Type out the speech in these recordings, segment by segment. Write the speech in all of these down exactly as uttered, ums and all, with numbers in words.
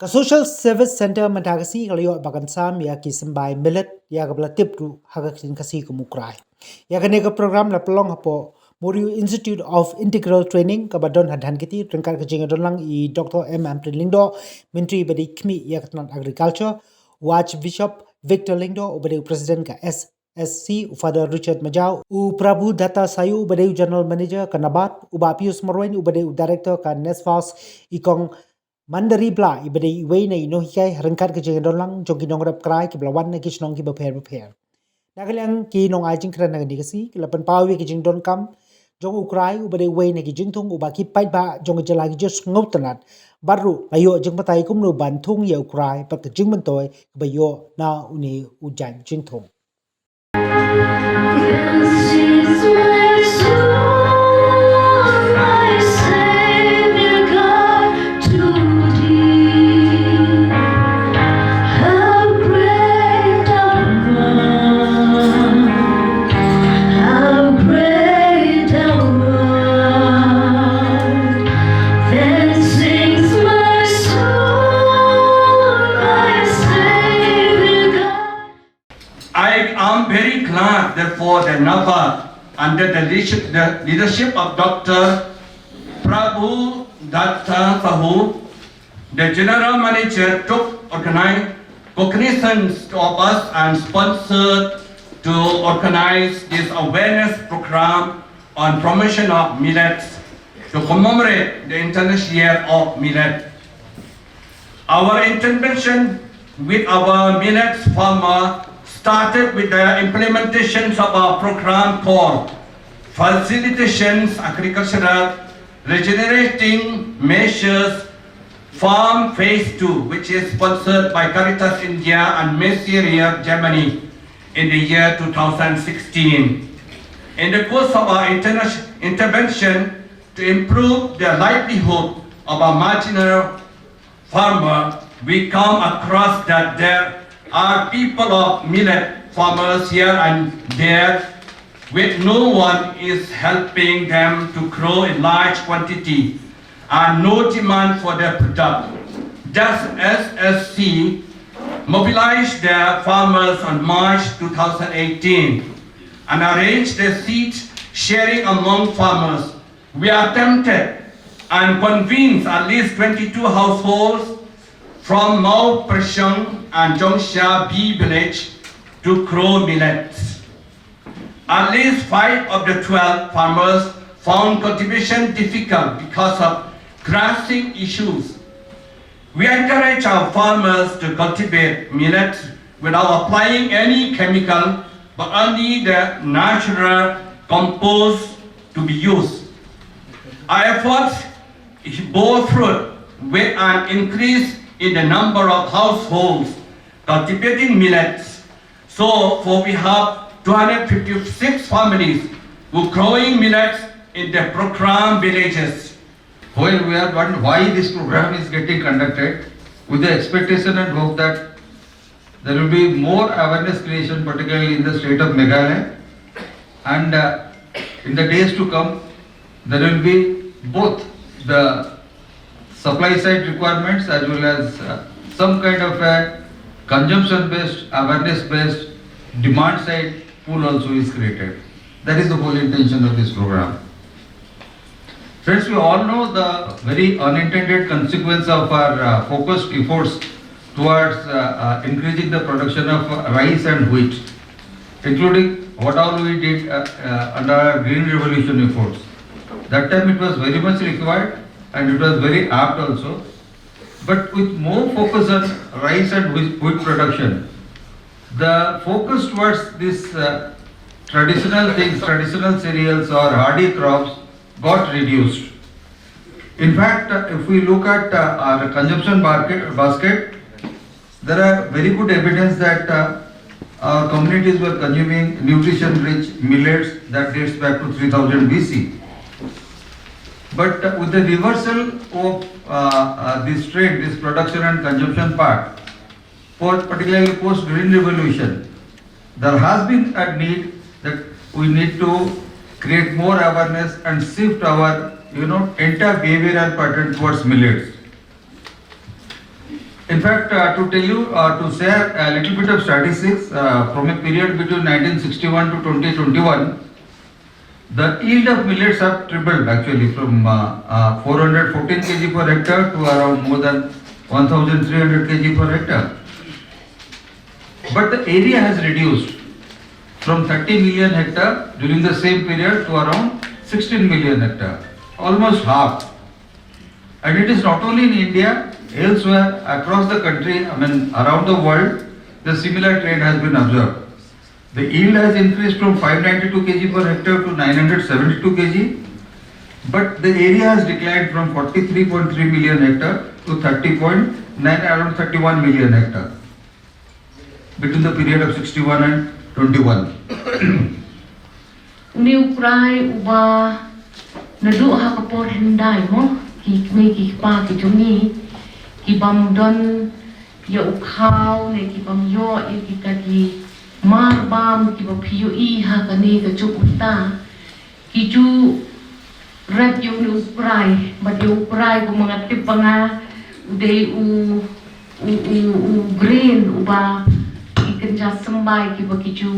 Ka Social Service Centre mynta ka sngi ka la ïoh ba kan sam ïa ki symbai millet ïa kaba la tip ruh ha ka ktien Khasi kum u krai. Ïa kane ka program la pynlong hapoh Moriu Institute of Integral Training kaba don ha Dhankheti ryngkat ka jingïadon lang i Doctor M Ampareen Lyngdoh, Myntri ba dei khmih ïa ka tnat Agriculture, u Archbishop Victor Lyngdoh uba dei u President ka S S C, u Father Richard Majaw, u Prabhu Datta Sayu uba dei u General Manager ka NABARD, u Bah Pius Marwein uba dei u Director ka NESFAS, i Kong Mandari Blah iba dei iwei na i nonghikai ryngkat ka jingïadon lang jong ki nongrep krai kiba la wan na ki shnong kiba pher bapher. Na ka liang ki nongai jingkren ha kane ka sngi ki la pynpaw ïa ka jingdonkam jong u krai uba dei uwei na ki jingthung uba ki paidbah jong ka jylla ki ju sngewtynnat. Bad ruh la ïoh jingbatai kumno ban thung ïa u krai bad ka jingmyntoi kaba ïoh na une u jait jingthung. This is my song, my Savior God, to thee. How great thou art, how great thou art. Then sings my soul, my Savior God. I am very glad, therefore, that NABARD, under the leadership, the leadership of Doctor Prabhu Datta Sahu, the General Manager, took organi-, cognizance of us and sponsored to organize this awareness program on promotion of millets to commemorate the International Year of Millet. Our intervention with our millet farmer started with the implementations of our program called Facilitations Agricultural Regenerating Measures Farm Phase two, which is sponsored by Caritas India and Messier Germany in the year two thousand sixteen. In the course of our interna-, intervention to improve the livelihood of a marginal farmer, we come across that there are people of millet farmers here and there, with no one is helping them to grow in large quantity and no demand for their product. Thus, S S C mobilized their farmers on March two thousand eighteen and arranged a seat sharing among farmers. We attempted and convinced at least twenty-two households from Mawpyrshong and Jongshah B village to grow millets. At least five of the twelve farmers found cultivation difficult because of grazing issues. We encourage our farmers to cultivate millet without applying any chemical, but only the natural compost to be used. Our efforts bore fruit with an increase in the number of households cultivating millets. So far we have two hundred fifty-six families who growing millets in the program villages. While we are wondering why this program is getting conducted, with the expectation and hope that there will be more awareness creation, particularly in the state of Meghalaya, and uh, in the days to come, there will be both the supply side requirements as well as uh, some kind of a consumption-based, awareness-based, demand side pull also is created. That is the whole intention of this program. Friends, we all know the very unintended consequence of our uh, focused efforts towards uh, uh, increasing the production of uh, rice and wheat, including what all we did uh, uh, under our Green Revolution efforts. That time it was very much required and it was very apt also. But with more focus on rice and wheat wheat production, the focus towards this uh, traditional things, traditional cereals or hardy crops got reduced. In fact, uh, if we look at uh, our consumption market basket, there are very good evidence that uh, our communities were consuming nutrition-rich millets that dates back to three thousand B C. But uh, with the reversal of uh, uh, this trend, this production and consumption part, for particularly post Green Revolution, there has been a need that we need to create more awareness and shift our, you know, entire behavioral pattern towards millets. In fact, uh, to tell you, uh, to share a little bit of statistics, uh, from a period between nineteen sixty-one to twenty twenty-one, the yield of millets have tripled actually from uh, uh, four hundred fourteen kg per hectare to around more than one thousand three hundred kg per hectare. But the area has reduced from thirty million hectare during the same period to around sixteen million hectare, almost half. And it is not only in India, elsewhere across the country, I mean around the world, the similar trend has been observed. The yield has increased from five ninety-two kg per hectare to nine hundred seventy-two kg, but the area has declined from forty-three point three million hectare to thirty point nine, around thirty-one million hectare between the period of sixty-one and twenty-one. Une u Krai uba naduh ha ka por hyndai mo, ki kmie ki kpa ki jong ngi ki bym don ïa u khaw ne ki bym ïoh ïa kita ki mar bam kiba phi ïohi ha kane ka juk mynta, ki ju rep ïa une u Krai, bad ïa u Krai kumba nga tip ba nga u dei u, u, u, u grain uba ki kynja symbai kiba ki ju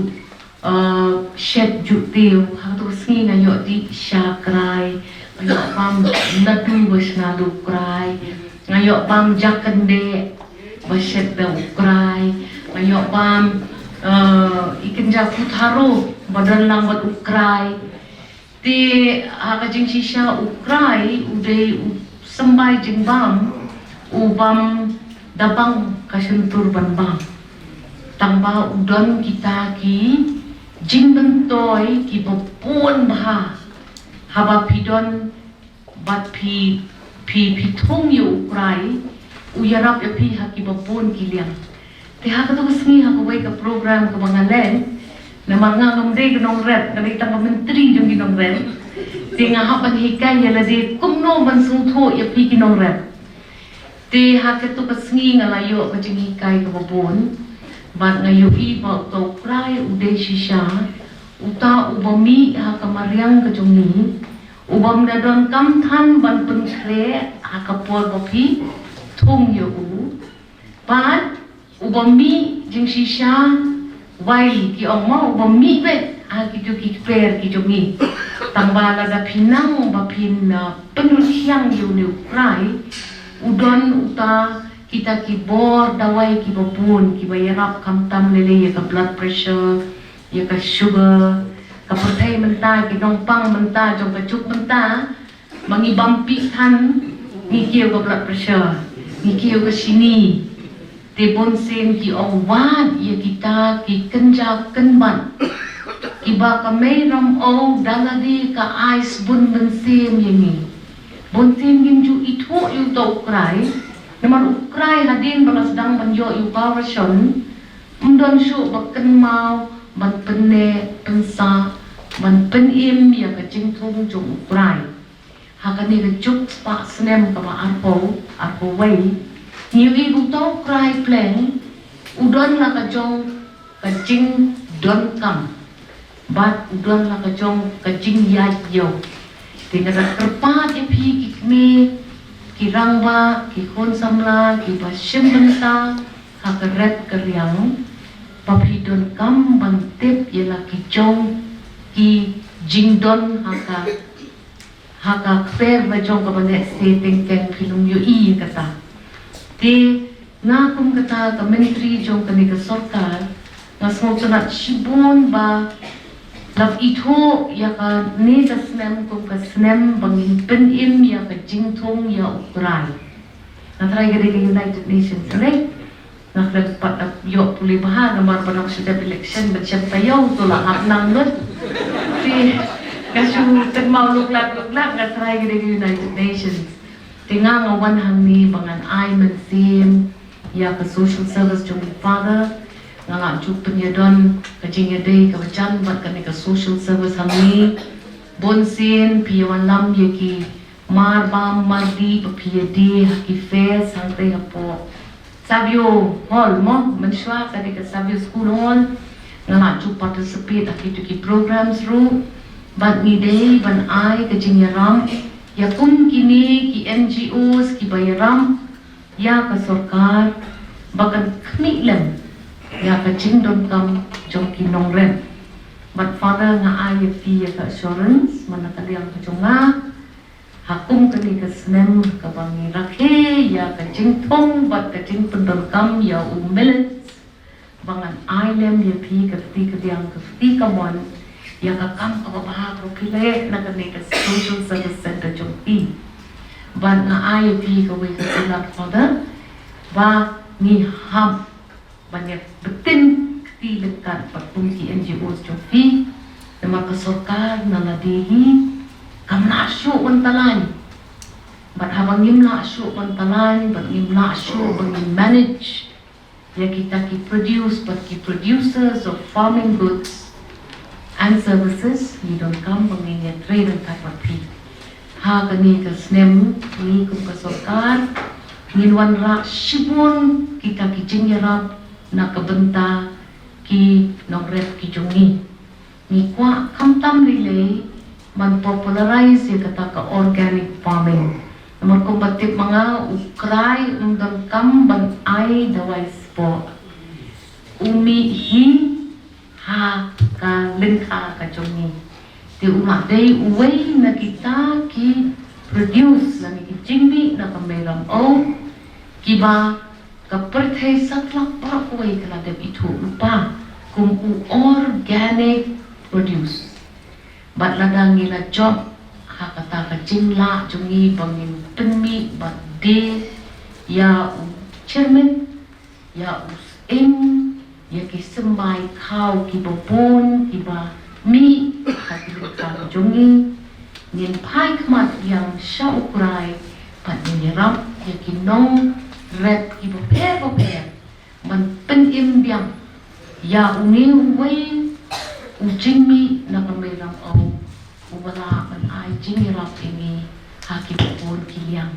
uh, shet ju tiew. Ha kato ka sngi nga ïoh dih sha Krai, nga ïoh bam nadu ba shna da u Krai, nga ïoh bam jakynde ba shet da u Krai, nga ïoh bam uh, i kynja putharo ba don lang bad u Krai. Te ha ka jingshisha u Krai u dei u symbai jingbam u bym da bang ka shyntur ban bam. Tangba u don kita ki jingmyntoi kiba bun bha. Haba phi don bad phi, phi, phi thung ïa u Krai, u ïarap ïa phi ha kiba bun ki liang. Te ha kato ka sngi ha kawei ka program kaba nga leh, namar nga ngam dei ka nongrep, nga dei tang ka myntri jong ki nongrep. Te nga hap ban hikai ïa lade kumno ban sngewthuh ïa phi ki nongrep. Te ha kato ka sngi nga la ïoh ka jinghikai kaba bun. Bad nga ïohi ba uta u Krai u dei shisha uta uba mih ha ka mariang ka jong ngi, u bym da donkam than ban pynkhreh ha ka por ba phi thung ïa u. Bad uba mih jingshisha, wai ki ong mo, uba mih beit ha kito ki kper ki jong ngi. Tangba lada phi nang ba phin, uh, pynrkhiang ïa une u Krai, u don uta kita ki bor dawai kiba bun kiba ïarap, khamtam lei lei ïa ka blood pressure, ïa ka sugar, ka pyrthei mynta, ki nongpang mynta jong ka juk mynta, ma ngi bam pih than, ngi kiew ka blood pressure, ngi kiew ka shini. Te bunsien ki ong wad ïa kita ki kynja kynbat kiba ka mei Ramew da lade ka ai sbun mynsiem ïa ngi. Bunsien ngim ju ithuh ïa uta u Krai, namar u Krai hadien ba la sdang ban ïoh ïa u kaw rashon, ym don shuh ba kynmaw ban pynneh pynsah ban pynim ïa ka jingthung jong u Krai. Ha kane ka juk spah snem kaba arphew, arphew wei, ngi ïohi ba uta u Krai pleng u don la ka jong ka jingdonkam bad u don la ka jong ka jingïaid ïew. Te nga da kyrpad ïa phi ki kmie, ki rangbah, ki khun samla kiba shim bynta ha ka rep ka riang, ba phi donkam ban tip ïa la ki jong ki jingdon ha ka, ha ka kper la jong kaba lehse teng teng phin ym ïohi ïa kata. Te nga kum kata ka myntri jong kane ka sorkar, nga sngewtynnat shibun ba la ithuh ïa kane ka snem kum ka snem ba ngin pynim ïa ka jingthung ïa u Krai. Nga trai ka dei ka United Nations, ne? Nga khlem pat ïoh pule bha namar ba nga shu dep election ban shem taïew, to la hap nang lut. Te nga shu kynmaw luk lak luk lak, nga trai ka dei ka United Nations. Te nga, nga wan hangne ba ngan ai mynsiem ïa ka social service jong u Father. Nga lah ju pynïadon ka jingïadei kaba jan bad kane ka social service hangne. Bunsien phi ïa wanlam ïa ki mar bam mar dih ba phi ïadie ha ki fest hangtei hapoh Savio Hall mo, mynshuwa ka dei ka Savio School Hall. Nga lah ju participate ha kito ki programs ruh. Bad ngi dei ban ai ka jingïarap ïa kum kine ki N G Os kiba ïarap ïa ka sorkar ba kan khmih lem ïa ka jingdonkam jong ki nongrep. Bad Father, nga ai ïa phi ïa ka assurance man la ka liang ka jong nga, ha kum kane ka snem kaba ngi rakhe ïa ka jingthung bad ka jingpyndonkam ïa u millet, ba ngan ai lem ïa phi ka kti kadiang ka kti kamon ïa ka kam kaba bha kaba phi leh na kane ka social service center jong phi. Bad nga ai ïa phi kawei ka sngewbha, Father, ba ngi hap ban ïa btin kti lyngkat bad kum ki N G Os jong phi. Namar ka sorkar na lade hi kam lah shuh ban tylli. Bad haba ngim lah shuh ban tylli, bad ngim lah shuh ban ngim manage ïa kita ki produce bad ki producers of farming goods and services, ngi donkam ba ngin ïatrei ryngkat bad phi. Ha kane ka snem ngi kum ka sorkar ngin wanrah shibun kita ki jingïarap na ka bynta ki nongrep ki jong ngi. Ngi kwah khamtam lei lei ban popularize ïa kata ka organic farming. Namar kumba tip ma nga, u krai um donkam ban ai dawai spah. U mih hi ha ka lyngkha ka jong ngi. Te u la dei uwei na kita ki produce lane ki jingmih na ka Meiram Au kiba ka pyrthei satlak baroh kawei ka la dep ithuh lypa kum u organic produce. Bad lada ngi la jop ha kata ka jinglah jong ngi ba ngin pynmih bad die ïa u chyrmit, ïa u sying, ïa ki symbai khaw kiba bun kiba mih ha ki lyngkha ka jong ngi, ngin phai khmat ïa sha u krai bad ngin ïarap ïa ki nongrep kiba pher ba pher ban pynim biang ïa une uwei u jingmih na ka Meiram Au uba lah ban ai jingïarap ïa ngi ha kiba bun ki liang.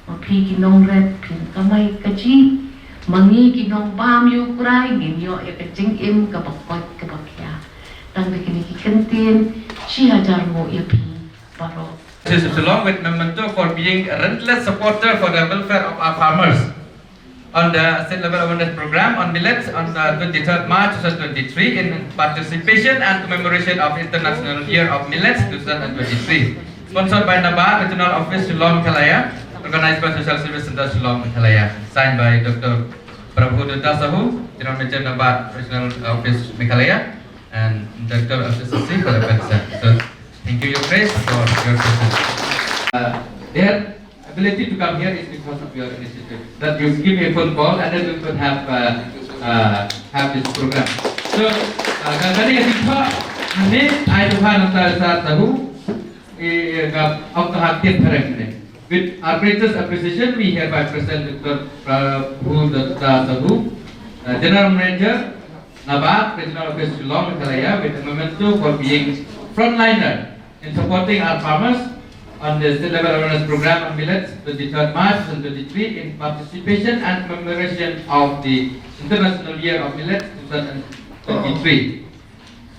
Ma phi ki nongrep phin kamai kajih, ma ngi ki nongbam ïa u krai ngin ïoh ïa ka jingim kaba koit kaba khia. Tang da kine ki kyntien, shi hajar nguh ïa phi baroh. This is along with memento for being a relentless supporter for the welfare of our farmers. On the state level awareness program on millets on the twenty-third March two thousand twenty-three in participation and commemoration of International Year of Millets two thousand twenty-three. Sponsored by NABARD Regional Office Shillong, Meghalaya. Organized by Social Service Centre Shillong, Meghalaya. Signed by Doctor Prabhu Dutta Sahu, General Manager NABARD Regional Office Meghalaya, and Director of S S C for the Pakistan. So, thank you, Your Grace, for your presence. Uh, their ability to come here is because of your initiative. That you give me a phone call and then we could have uh, uh, have this program. So, uh, kane ka jingthoh hangne, ai to pha nangta sa tahu, eh, ka ong ka hak tip phareng ne. With our greatest appreciation, we hereby present Doctor Prabhu Dutta Sahu, uh, General Manager, NABARD Regional Office Shillong, Meghalaya, with a memento for being frontliner in supporting our farmers on the state level awareness program on millets, twenty-third March twenty twenty-three, in participation and commemoration of the International Year of Millets two thousand twenty-three.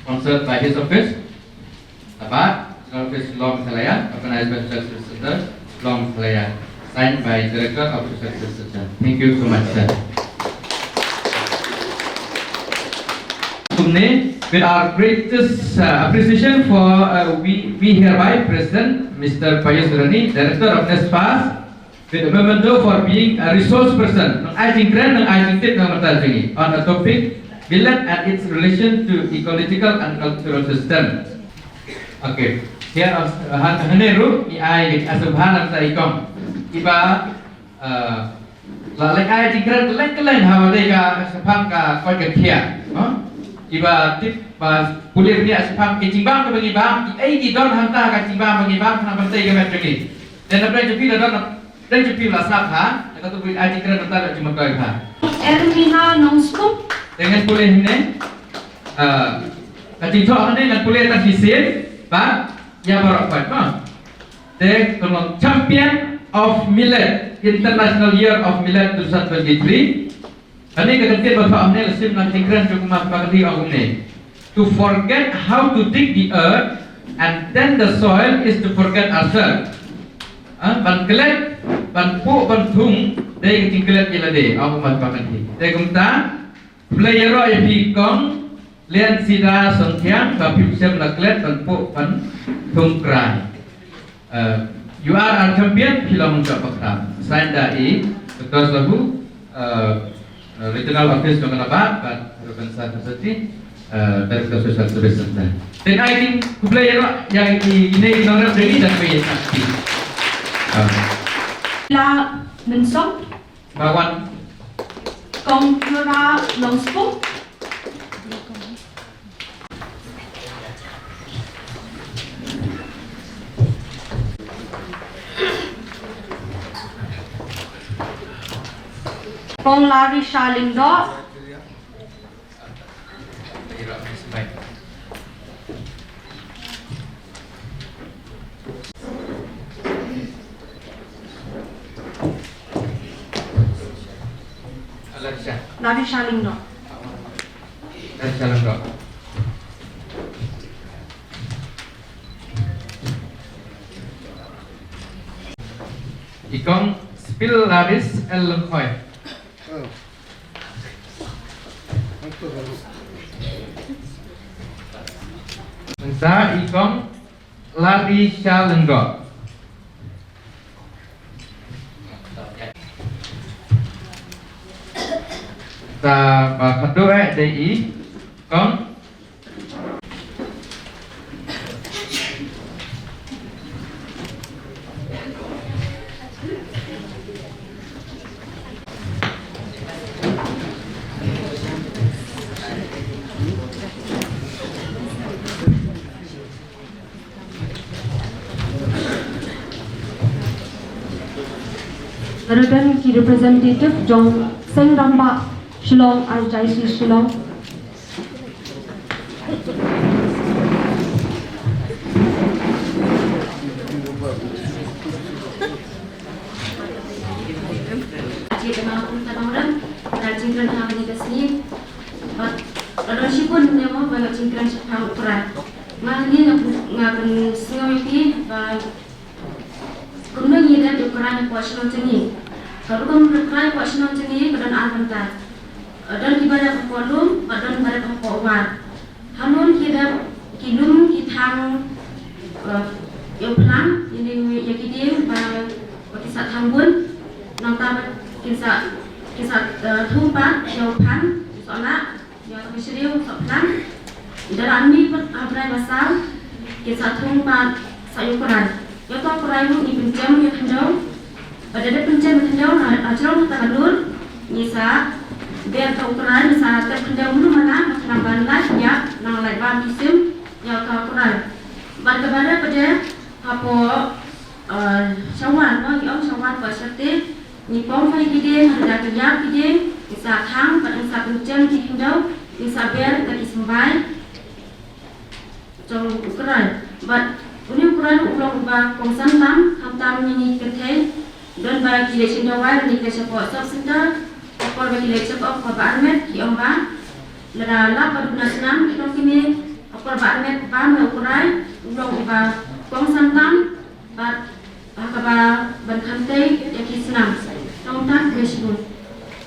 Sponsored by his office, NABARD, General Office Shillong, Meghalaya, organized by Social Service Centre, Shillong, Meghalaya. Signed by Director of Social Service Centre. Thank you so much, sir. Kumne, with our greatest uh, appreciation for uh, we, we hereby present Mister Payus Rani, Director of NESFAS, with a memento for being a resource person, nang ai jingkren, nang ai jingtip, nang mynta jingïeit, on a topic, millet and its relation to ecological and cultural system. Okay. Here, uh, han, hangne ruh, i ai, i ai sngewbha na ka i kong. Iba, uh, la leh ai jingkren kylleng kylleng ha ba dei ka shaphang ka koit ka khiah. Huh? Iba tip ba pule bniah shaphang ki jingbam kaba ngi bam, ki ei ki don hangta ka jingbam ba ngi bam, khnang ban tei ka met jong ngi. Te na pdeng jong phi la don, na pdeng jong phi la sngap ha, na katu pule ai jingkren nangta la jingmyntoi ha. Ermina Nongskoom. Te ngan pule hangne. Ah, ka jingthoh hangne ngan pule tang shisien, ba, ïa baroh pat, ma. Te ka long Champion of Millet, International Year of Millet two thousand twenty-three. Kane ka kyntien ba thoh hangne la shim na ka jingkren jong u Mahatma Gandhi, ong kumne: To forget how to dig the earth and tend the soil is to forget ourselves. Ah, ban klet Ban puh ban thung dei ka jingklet ïa lade, ong u Mahatma Gandhi. Te kumta, khublei ïaroh ïa phi kong Liansida Songthiang, ba phim shym la klet ban puh ban thung krai. Uh, you are our champion, phi long jop bakram. Sign da i, Doctor Sahu, uh, Regional Office jong ka NABARD, bad Reverend Sir Sati, uh, Director Social Service Center. Te ai jingkhublei ïaroh ïa i, ine i nongrep dei da phi. Uh. La Mynsong. Ba wan. Kong Yura Longspung. Kong Larisha Lyngdoh. Larisha. Larisha Lyngdoh. Larisha Lyngdoh. I kong Spil Laris L Lyngkhoi. Mynta i kong Larisha Lyngdoh. Ta ba khadduh eh dei i kong. Representative jong Seng Rangbah Shillong, R J C Shillong. Jingkren ha kane ka sngi. Bad la don shibun ne mo ba nga jingkren shaphang u Trai. Nga hangne nga, nga pynsngew ïa phi ba kumno ngi dep ïa u Trai hapoh shnong jong ngi. Ka rukom u Trai hapoh shnong jong ngi ka don ar bynta. Don kiba dep hapoh lum bad don kiba dep hapoh war. Hangne ki dep ki lum ki thang, eh, ïa u phlang, ïa ki dieng ba, ba ki sa thang bun. Nangta ba kin sa, kin sa, eh, thung pat ïa u phan, u sohlah, ïa ka shriew, u sohphlang. Da la mih pat ha bnai ba saw, kin sa thung pat sa ïa u Trai. Ïa u Trai ruh ngi pynjem ïa khyndew. Ba da dep pynjem ïa khyndew na, na jrong kata ka dur, ngi sa ber ïa u Trai, ngi sa tep khyndew mlu mala, ba khnang ban lait ïa, nang lait bam ki sim ïa ka Trai. Bad kaba dei pat hapoh, eh, Shawar, no, ngi ong Shawar hapoh Shate, ngi pom ïa ki dieng, ha da ki ïap ki dieng, ngi sa thang, bad ngi sa pynjem ki khyndew, ngi sa ber ïa ki symbai jong u Trai. Bad une u Trai ruh u long uba kongsan tam, khamtam ïa ngi ki kynthei. Don ba ki leit shim dawai, lane ki leit shapoh sub center, ha por ba ki leit check up ha Bah Armet, ki ong ba lada lap ba duna snam ki nongkynnoh, ha por Bah Armet bam ïa u Trai, u long uba kongsan tam, bad ha kaba ban khamtei ïa ki snam. Nangta khublei shibun.